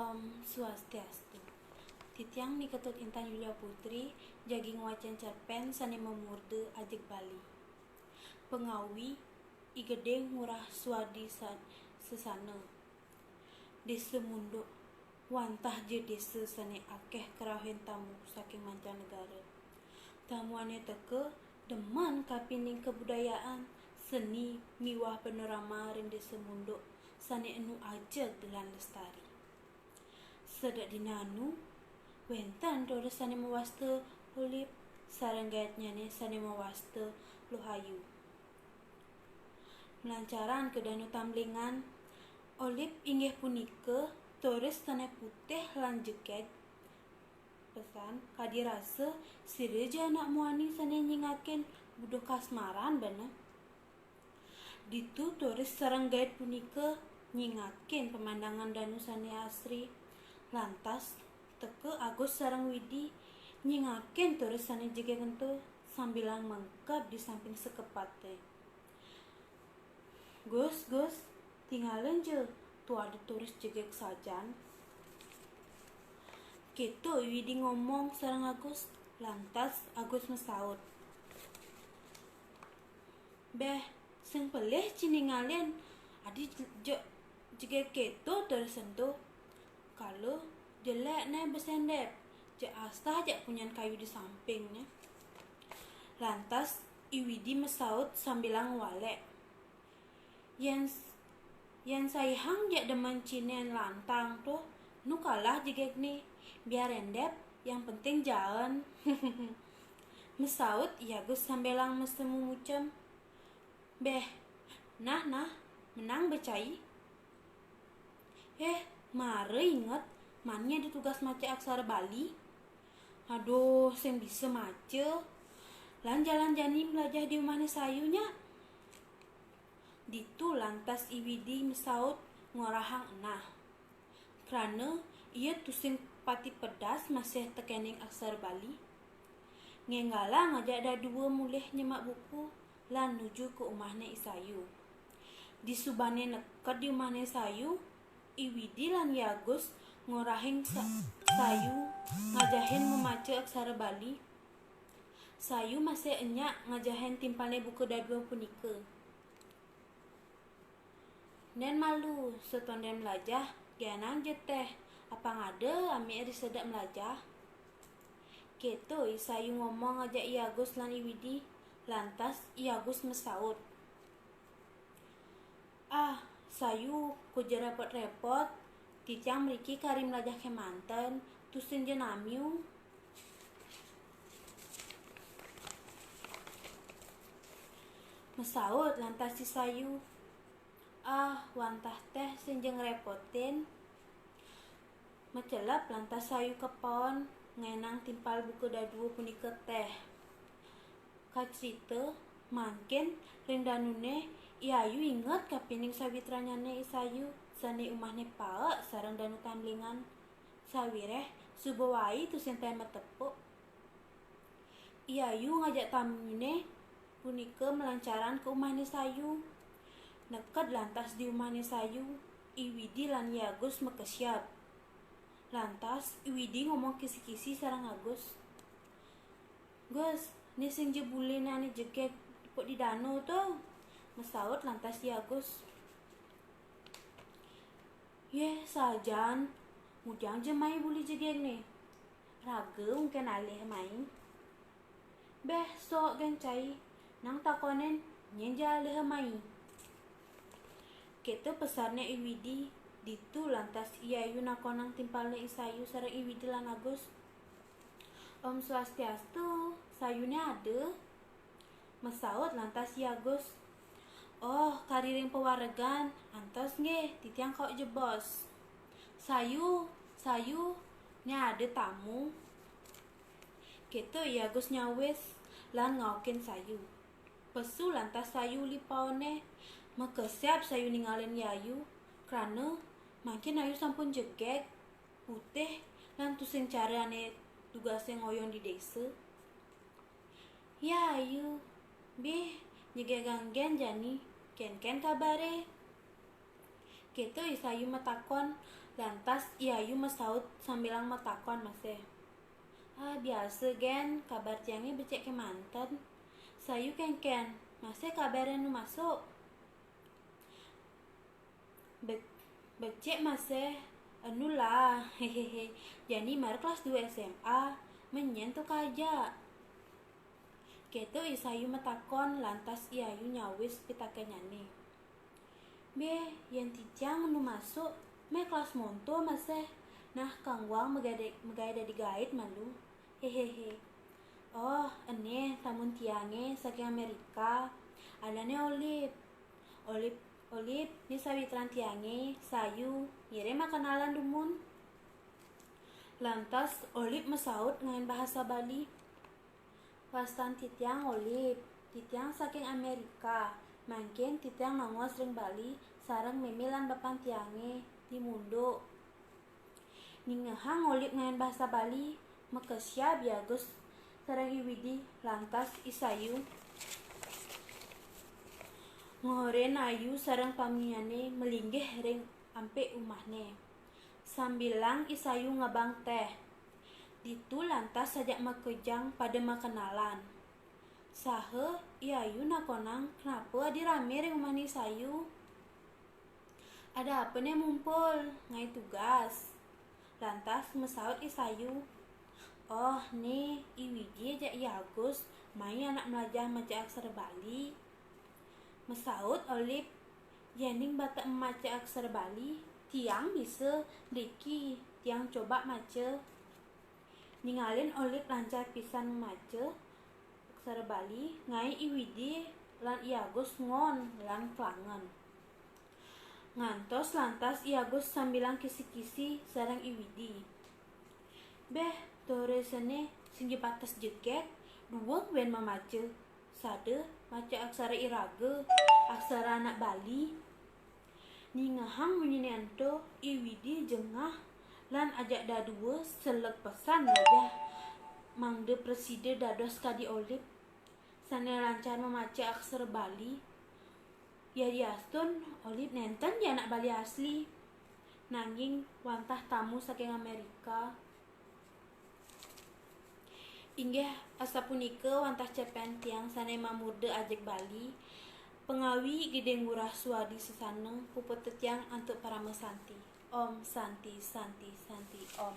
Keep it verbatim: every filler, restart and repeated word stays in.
Om Swastiastu. Titiang Ni Ketut Intan Yulia Putri, jagi ngwacén cerpén sané mamurda Ajeg Bali. Pangawi, I Gedé Ngurah Suwardi Sa-, Sesana. Désa Munduk, wantah ja désa sané akéh karauhin tamu saking mancanegara. Tamuané teka demen kapining kabudayaan, seni miwah panorama ring Désa Munduk sané enu ajeg lan lestari. Sedek dina anu, wénten turis sané mawasta Olip, sareng gaidnyané sané mawasta Luhayu. Malancaran ka Danu Tamblingan, Olip inggih punika turis sané putih lan jegég pesan, kadi rasa sira ja anak muani sané nyingakin buduh kasmaran bana. Ditu turis sareng guide punika nyingakin pemandangan danu sané asri. Lantas, teka Agus sareng Widi nyingakin turis sané jegég ento sambilang mengkeb di samping sekepaté. "Gus, Gus, tingalin ja, tuh ada turis jegég sajan." Kéto I Widi ngomong sareng Agus, lantas Agus masaut, "Béh, sing pelih ci ningalin, adi je-, jegég kéto turis ento. Kala jelék né besendep, jeg astah jeg punyan kayu di sampingné." Lantas I Widi masaut sambilang ngwalék, "Yén, yén saihang jeg demen ci nén lantang tuh, nu kalah jegégné, biar endep, yang penting jaen." Masaut I Agus sambilang masemu mucem, "Béh, nah, nah, menang bé cai." "Eh, mara inget, mani ada tugas maca aksara Bali." "Aduh, sing bisa maca. Lan jalan jani mlajah di umahné sayu nya." Ditu lantas I Widi masaut ngorahang enah. Krana ia tusing pati pedas masih tekening aksara Bali. Ngénggalang ajak dadua mulih nyemak buku lan nuju ka umahné I Sayu. Disubané neked di umahné Sayu, I Widi lan I Agus ngorahang Sa-, Sayu ngajahin mamaca aksara Bali. Sayu masih enyak ngajahin timpalné buka dadua punika. "Nén malu, satondén mlajah, genang ja téh, apang ada amik ri sedek mlajah." Kéto I Sayu ngomong ajak I Agus lan I Widi, lantas I Agus masaut, "Ah, Sayu, ko ja répot-répot, titiang mriki kari mlajah kémanten, tusing ja namiu." Masaut lantas I Sayu, "Ah, wantah téh sing ja ngrépotin." Macelep lantas Sayu ka paon, ngenang timpal buka dadua punika téh. Kacrita, mangkin ring danuné, I Ayu inget kapining sawitranyané I Sayu, sané umahné paek sareng Danu Tamblingan. Sawiréh, suba wai tusing taén matepuk. I Ayu ngajak tamuné punika malancaran ka umahné Sayu. Neked lantas di umahné Sayu, I Widi lan I Agus makesiab. Lantas, I Widi ngomong kisi-kisi sareng Agus, "Gus, né sing ja buliné ané jegég tepuk di danu to." Masaut lantas I Agus, "Yéh, sajan, ngujang ja mai buli jegégné. Raga mungkin alih mai." "Béh, sok gén cai, nang takonin, nyén ja alih mai." Kéto pesanné I Widi, ditu lantas I Ayu nakonang timpalné I Sayu sareng I Widi lan Agus. "Om Swastiastu, Sayuné ada?" Masaut lantas I Agus, "Oh, kari ring pawaregan, antos nggih, titiang kauk jebos." "Sayu, Sayu, né ada tamu." Kéto I Agus nyawis lan ngaukin Sayu. Pesu lantas Sayu uli paoné, makesiab Sayu ningalin I Ayu, krana mangkin Ayu sampun jegég, putih, lan tusing cara ané tugasé ngoyong di désa. "Ya, Ayu, bih, nyegegang gén jani, kénkén kabaré?" Kéto I Sayu matakon, Lantas I Ayu masaut sambilang matakon masih. "Ah, biasa gén, kabar tiangé becik kémanten. Sayu kénkén, masih kabaré nu masuk?" "Be-, becik masih, anu lah, hehehe. Jani mara kelas dua S M A, menyén tu kaja." Kéto I Sayu matakon, lantas I Ayu nyawis pitakennyané. "Béh, yén titiang nu masuk, méh kelas monto masih. Nah, kangguang megai, megai dadi guide malu. Hehehe. Oh, ené tamun tiangé saking Amérika. Adané Olip. Olip, Olip, ni sawitran tiangé, Sayu, ngiring makenalan dumun." Lantas Olip masaut nganggen bahasa Bali. "Wastan titiang Olip, titiang saking Amérika, mangkin titiang nongos ring Bali sareng mémé lan bapan tiangé di Munduk." Ningehang Olip nganggen bahasa Bali, makesiab I Agus sareng I Widi, lantas I Sayu ngorin Ayu sareng paminyané malinggih ring ampik umahné. Sambilang I Sayu ngebang téh. Ditu lantas ajak makejang pada makenalan. Saha I Ayu nakonang kenapa adi ramé ring umahné I Sayu. "Ada apa né mumpul? Ngai tugas?" Lantas masaut I Sayu. "Oh, né, I Widi ajak I Agus mai anak malajah maca aksara Bali." Masaut Olip, "Yéning batek maca aksara Bali, tiang bisa, driki, tiang coba maca." Ningalin Olip lancar pisan maca aksara Bali, ngai I Widi lan I Agus ngon lan klangen. Ngantos lantas I Agus sambilang kisi-kisi sareng I Widi. "Béh, turis ené sing ja pates jegég, dua buin mamaca. Sada maca aksara iraga, aksara anak Bali." Ningehang munyiné ento, I Widi jengah lan ajak dadua seleg pesan malajah mangda prasida dados kadi Olip, sané lancar mamaca aksara Bali. Yadiastun Olip nénten ja anak Bali asli, nanging wantah tamu saking Amérika. Inggih asapunika wantah cerpén tiang sané mamurda Ajeg Bali, pangawi Ida Dané Ngurah Suwadi Sesaneng, puput titiang antuk parama santi. Om Santi, Santi, Santi, Om.